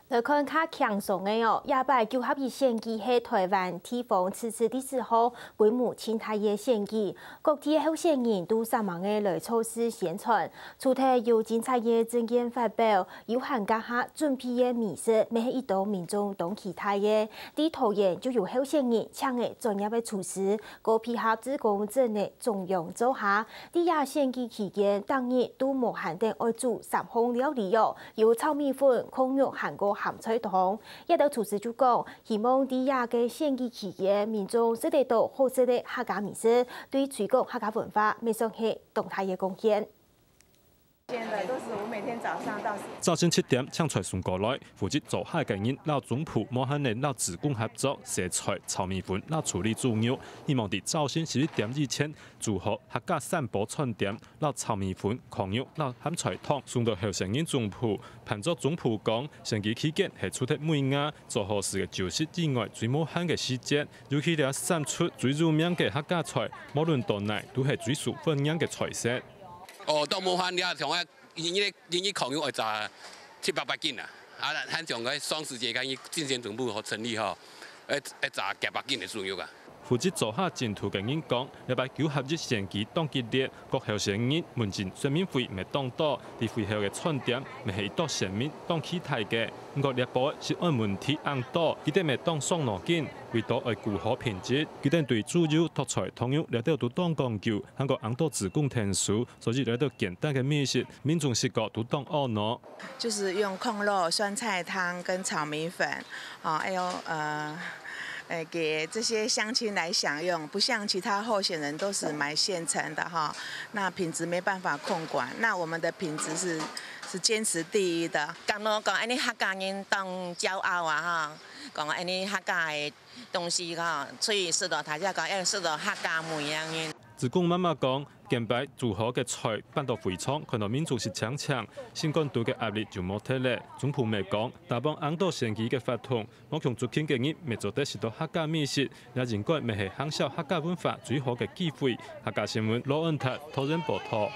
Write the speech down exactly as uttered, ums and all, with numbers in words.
來看較輕鬆个哦，這擺九合一選舉係臺灣地方自治歷史上規模盡大个選舉，各地候選人都煞猛个來造勢宣傳。除忒有精彩个政見發表，有閒該下準備个美食，乜係一兜民眾當期待个。在桃園就有候選人請个專業个廚師，過配合志工整个中央灶下。在這選舉期間，逐日都無閒等愛煮三項料理哦， 有炒米粉、炕肉還過鹹菜湯。這兜廚師就講，希望在這个選舉期間，民眾食得到好食个客家美食，對推廣客家文化乜算係當大个貢獻。現在都是我每天早上到早晨七點請菜送過來，負責灶下个人摎總舖無閒个摎志工合作，洗菜、炒米粉摎處理豬肉，希望在朝晨十一點以前煮好客家三寶餐點， 摎炒米粉、炕肉摎鹹菜湯送到候選人總舖。潘作總舖講，選舉期間係除忒尾牙做好事个酒席以外最無閒个時節，尤其這三出最有名个客家菜，無論到哪都係最受歡迎个菜色。哦，都無閒了，像啊，一日一日炕肉愛炸七八百斤啊，啊，還像个雙十節該日進前總舖好成立吼，愛愛炸幾百斤个豬肉啊。 負責灶下進度个人講，這擺九合一選舉當激烈，各候選人問政說明會乜當多，在會後个餐點乜係一道選民當期待个。毋過這擺食安問題恁多，佢兜乜當傷腦筋，為著愛顧好品質，佢兜對豬油、剁菜、炕肉這兜都當講究，還過恁多志工𢯭手，所以這兜簡單个美食，民眾食過都當懊惱。 就是用炕肉、酸菜湯跟炒米粉，哦，還有呃，呃，給這些鄉親來享用，不像其他候選人都是買現成的哈，那品質沒辦法控管，那我們的品質是是堅持第一的。感覺講，恁呢客家人當驕傲啊哈，講恁呢客家个東西哈，出去食到大家講，哎，食到客家味恁呢。志工媽媽講， 見擺煮好个菜搬到會場，看到民眾食淨淨，心肝肚个壓力就無忒咧。總舖乜講，打幫恁多選舉个活動，無共族群个人乜做得食到客家美食，也應該乜係行銷客家文化最好个機會。客家新聞羅恩達，桃園報導。